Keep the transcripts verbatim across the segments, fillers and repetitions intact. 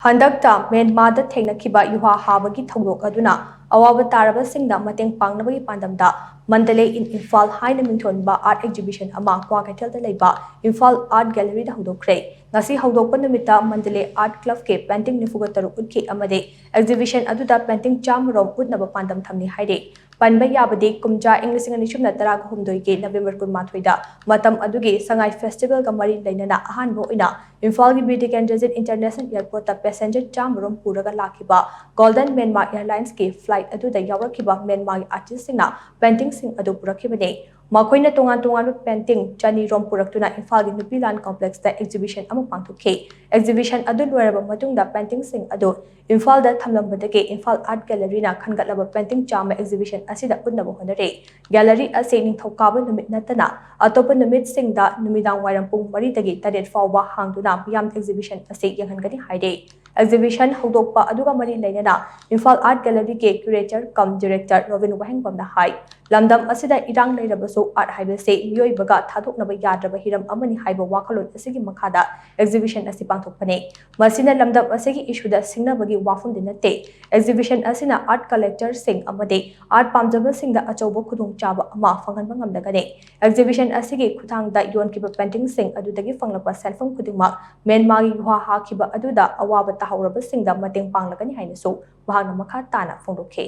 ꯍꯟꯗꯛꯇ ꯃ꯭ꯌꯥꯟꯃꯥꯔꯗ ꯊꯦꯡꯅꯈꯤꯕ ꯌꯨꯍꯥ ꯍꯥꯕꯒꯤ ꯊꯧꯗꯣꯛ ꯑꯗꯨꯅ ꯑꯋꯥꯕ ꯇꯥꯔꯕꯁꯤꯡꯗ ꯃꯇꯦꯡ ꯄꯥꯡꯅꯕꯒꯤ ꯄꯥꯟꯗꯝꯗ Mandalay in Imphal ꯍꯥꯏꯅ ꯃꯤꯡꯊꯣꯟꯕ art exhibition ꯑꯃ ꯀ꯭ꯋꯥꯀꯩꯊꯦꯜꯗ ꯂꯩꯕ Imphal Art Galleryꯗ ꯍꯧꯗꯣꯛꯈ꯭ꯔꯦ꯫ ꯉꯁꯤ ꯍꯧꯗꯣꯛꯄ ꯅꯨꯃꯤꯠꯇ Mandalay Art Clubꯀꯤ painting ꯅꯤꯐꯨꯒ ꯇꯔꯨꯛ ꯎꯠꯈꯤ ꯑꯃꯗꯤ exhibition ꯑꯗꯨꯗ painting ꯆꯥꯝꯃ ꯔꯣꯝ ꯎꯠꯅꯕ ꯄꯥꯟꯗꯝ ꯊꯝꯂꯤ ꯍꯥꯏꯔꯤ꯫ ꯄꯟꯕ ꯌꯥꯕꯗꯤ ꯀꯨꯝꯖꯥ ꯏꯪ ꯂꯤꯁꯤꯡ ꯑꯅꯤ ꯁꯨꯞꯅ ꯇꯔꯥꯒ ꯍꯨꯝꯗꯣꯏꯒꯤ November ꯀꯨꯟꯃꯥꯊꯣꯏꯗ ꯃꯇꯝ ꯑꯗꯨꯒꯤ ꯁꯉꯥꯏ festivalꯒ ꯃꯔꯤ ꯂꯩꯅꯅ ꯑꯍꯥꯟꯕ ꯑꯣꯏꯅ ꯏꯝꯐꯥꯜꯒꯤ ꯕꯤꯔ ꯇꯤꯀꯦꯟꯗ꯭ꯔꯖꯤꯠ International Airportꯇ passenger ꯆꯥꯝꯃ ꯔꯣꯝ ꯄꯨꯔꯒ ꯂꯥꯛꯈꯤꯕ Golden Myanmar Airlinesꯀꯤ flight ꯑꯗꯨꯗ ꯌꯥꯎꯔꯛꯈꯤꯕ ꯃ꯭ꯌꯥꯟꯃꯥꯔꯒꯤ artistꯁꯤꯡꯅ paintingꯁꯤꯡ ꯑꯗꯨ ꯄꯨꯔꯛꯈꯤꯕꯅꯤ꯫ ꯃꯈꯣꯏꯅ ꯇꯣꯉꯥꯟ ꯇꯣꯉꯥꯟꯕ painting ꯆꯅꯤ ꯔꯣꯝ ꯄꯨꯔꯛꯇꯨꯅ ꯏꯝꯐꯥꯜꯒꯤ ꯅꯨꯄꯤ ꯂꯥꯟ complexꯇ exhibition ꯑꯃ ꯄꯥꯡꯊꯣꯛꯈꯤ꯫ Exhibition ꯑꯗꯨ ꯂꯣꯏꯔꯕ ꯃꯇꯨꯡꯗ paintingꯁꯤꯡ ꯑꯗꯨ ꯏꯝꯐꯥꯜꯗ ꯊꯝꯂꯝꯕꯗꯒꯤ ꯏꯝꯐꯥꯜ Art Galleryꯅ ꯈꯟꯒꯠꯂꯕ painting ꯆꯥꯝꯃ exhibition ꯑꯁꯤꯗ ꯎꯠꯅꯕ ꯍꯣꯠꯅꯔꯤ꯫ Gallery ꯑꯁꯤ ꯅꯤꯡꯊꯧꯀꯥꯕ ꯅꯨꯃꯤꯠ ꯅꯠꯇꯅ ꯑꯇꯣꯞꯄ ꯅꯨꯃꯤꯠꯁꯤꯡꯗ ꯅꯨꯃꯤꯗꯥꯡ ꯋꯥꯏꯔꯝ ꯄꯨꯡ ꯃꯔꯤꯗꯒꯤ ꯇꯔꯦꯠ ꯐꯥꯎꯕ ꯍꯥꯡꯗꯨꯅ ꯃꯤꯌꯥꯝꯅ exhibition ꯑꯁꯤ ꯌꯦꯡꯍꯟꯒꯅꯤ ꯍꯥꯏꯔꯤ꯫ Exhibition ꯍꯧꯗꯣꯛꯄ ꯑꯗꯨꯒ ꯃꯔꯤ ꯂꯩꯅꯅ ꯏꯝꯐꯥꯜ Art Galleryꯒꯤ curator cum director ꯔꯣꯕꯤꯟ ꯋꯥꯍꯦꯡꯕꯝꯅ ꯍꯥꯏ, ꯂꯝꯗꯝ ꯑꯁꯤꯗ ꯏꯔꯥꯡ ꯂꯩꯔꯕꯁꯨ art ꯍꯥꯏꯕꯁꯤ ꯃꯤꯑꯣꯏꯕꯒ ꯊꯥꯗꯣꯛꯅꯕ ꯌꯥꯗ꯭ꯔꯕ ꯍꯤꯔꯝ ꯑꯃꯅꯤ ꯍꯥꯏꯕ ꯋꯥꯈꯜꯂꯣꯟ ꯑꯁꯤꯒꯤ ꯃꯈꯥꯗ exhibition ꯑꯁꯤ ꯄꯥꯡꯊꯣꯛꯄꯅꯤ꯫ ꯃꯁꯤꯅ ꯂꯝꯗꯝ ꯑꯁꯤꯒꯤ issueꯗ ꯁꯤꯡꯅꯕꯒꯤ ꯋꯥꯐꯝꯗꯤ ꯅꯠꯇꯦ꯫ Exhibition ꯑꯁꯤꯅ art collectorꯁꯤꯡ ꯑꯃꯗꯤ art ꯄꯥꯝꯖꯕꯁꯤꯡꯗ ꯑꯆꯧꯕ ꯈꯨꯗꯣꯡꯆꯥꯕ ꯑꯃ ꯐꯪꯍꯟꯕ ꯉꯝꯂꯒꯅꯤ꯫ Exhibition ꯑꯁꯤꯒꯤ ꯈꯨꯠꯊꯥꯡꯗ ꯌꯣꯟꯈꯤꯕ paintingꯁꯤꯡ ꯑꯗꯨꯗꯒꯤ ꯐꯪꯂꯛꯄ ꯁꯦꯟꯐꯝ ꯈꯨꯗꯤꯡꯃꯛ ꯃ꯭ꯌꯥꯟꯃꯥꯔꯒꯤ ꯌꯨꯍꯥ ꯍꯥꯈꯤꯕ ꯑꯗꯨꯗ ꯑꯋꯥꯕ ꯇꯥꯍꯧꯔꯕꯁꯤꯡꯗ ꯃꯇꯦꯡ ꯄꯥꯡꯂꯒꯅꯤ ꯍꯥꯏꯅꯁꯨ ꯃꯍꯥꯛꯅ ꯃꯈꯥ ꯇꯥꯅ ꯐꯣꯡꯗꯣꯛꯈꯤ꯫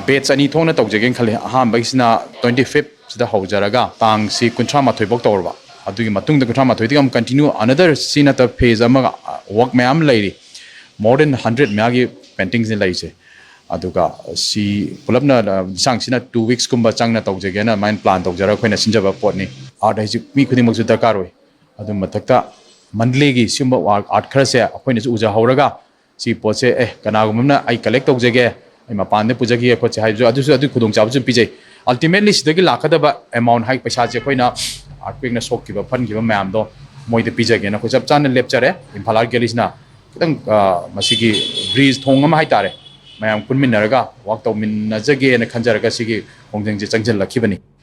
Batch ꯑꯅꯤ ꯊꯣꯛꯅ ꯇꯧꯖꯒꯦꯅ ꯈꯜꯂꯤ꯫ ꯑꯍꯥꯟꯕꯒꯤꯁꯤꯅ twenty fifth ꯁꯤꯗ ꯍꯧꯖꯔꯒ ꯇꯥꯡꯁꯤ ꯀꯨꯟꯊ꯭ꯔꯥ ꯃꯥꯊꯣꯏ ꯐꯥꯎ ꯇꯧꯔꯕ, ꯑꯗꯨꯒꯤ ꯃꯇꯨꯡꯗ ꯀꯨꯟꯊ꯭ꯔꯥ ꯃꯥꯊꯣꯏꯗꯒꯤ ꯑꯃꯨꯛ continue another ꯁꯤ ꯅꯠꯇꯕ phase ꯑꯃꯒ work ꯃꯌꯥꯝ ꯂꯩꯔꯤ꯫ More than hundred ꯃꯌꯥꯒꯤ paintingꯁꯤ ꯂꯩꯔꯤꯁꯦ꯫ ꯑꯗꯨꯒ ꯁꯤ ꯄꯨꯂꯞꯅ ꯂꯤꯁꯥꯡꯁꯤꯅ two weeks ꯀꯨꯝꯕ ꯆꯪꯅ ꯇꯧꯖꯒꯦꯅ ꯑꯗꯨꯃꯥꯏꯅ plan ꯇꯧꯖꯔꯒ ꯑꯩꯈꯣꯏꯅ ꯁꯤꯟꯖꯕ ꯄꯣꯠꯅꯤ꯫ Art ꯍꯥꯏꯁꯤ ꯃꯤ ꯈꯨꯗꯤꯡꯃꯛꯁꯨ ꯗꯔꯀꯥꯔ ꯑꯣꯏ꯫ ꯑꯗꯨ ꯃꯊꯛꯇ Mandalayꯒꯤ ꯁꯤꯒꯨꯝꯕ art ꯈꯔꯁꯦ ꯑꯩꯈꯣꯏꯅꯁꯨ ꯎꯖꯍꯧꯔꯒ ꯁꯤ ꯄꯣꯠꯁꯦ ꯑꯦ ꯀꯅꯥꯒꯨꯝꯕ ꯑꯃꯅ ꯑꯩ collect ꯇꯧꯖꯒꯦ, ꯑꯩ ꯃꯄꯥꯟꯗ ꯄꯨꯖꯒꯦ ꯈꯣꯠꯁꯦ ꯍꯥꯏꯕꯁꯨ ꯑꯗꯨꯁꯨ ꯑꯗꯨꯒꯤ ꯈꯨꯗꯣꯡꯆꯥꯕꯁꯨ ꯄꯤꯖꯩ꯫ Ultimately ꯁꯤꯗꯒꯤ ꯂꯥꯛꯀꯗꯕ amount ꯍꯥꯏ ꯄꯩꯁꯥꯁꯦ ꯑꯩꯈꯣꯏꯅ earthquakeꯅ ꯁꯣꯛꯈꯤꯕ ꯐꯟꯈꯤꯕ ꯃꯌꯥꯝꯗꯣ ꯃꯣꯏꯗ ꯄꯤꯖꯒꯦꯅ ꯑꯩꯈꯣꯏ ꯆꯞ ꯆꯥꯅ ꯂꯦꯞꯆꯔꯦ꯫ ꯏꯝꯐꯥꯜ Art Galleryꯁꯤꯅ ꯈꯤꯇꯪ ꯃꯁꯤꯒꯤ bridge ꯊꯣꯡ ꯑꯃ ꯍꯥꯏꯇꯥꯔꯦ, ꯃꯌꯥꯝ ꯄꯨꯟꯃꯤꯟꯅꯔꯒ work ꯇꯧꯃꯤꯟꯅꯖꯒꯦꯅ ꯈꯟꯖꯔꯒ ꯁꯤꯒꯤ ꯈꯣꯡꯖꯪꯁꯦ ꯆꯪꯁꯤꯜꯂꯛꯈꯤꯕꯅꯤ꯫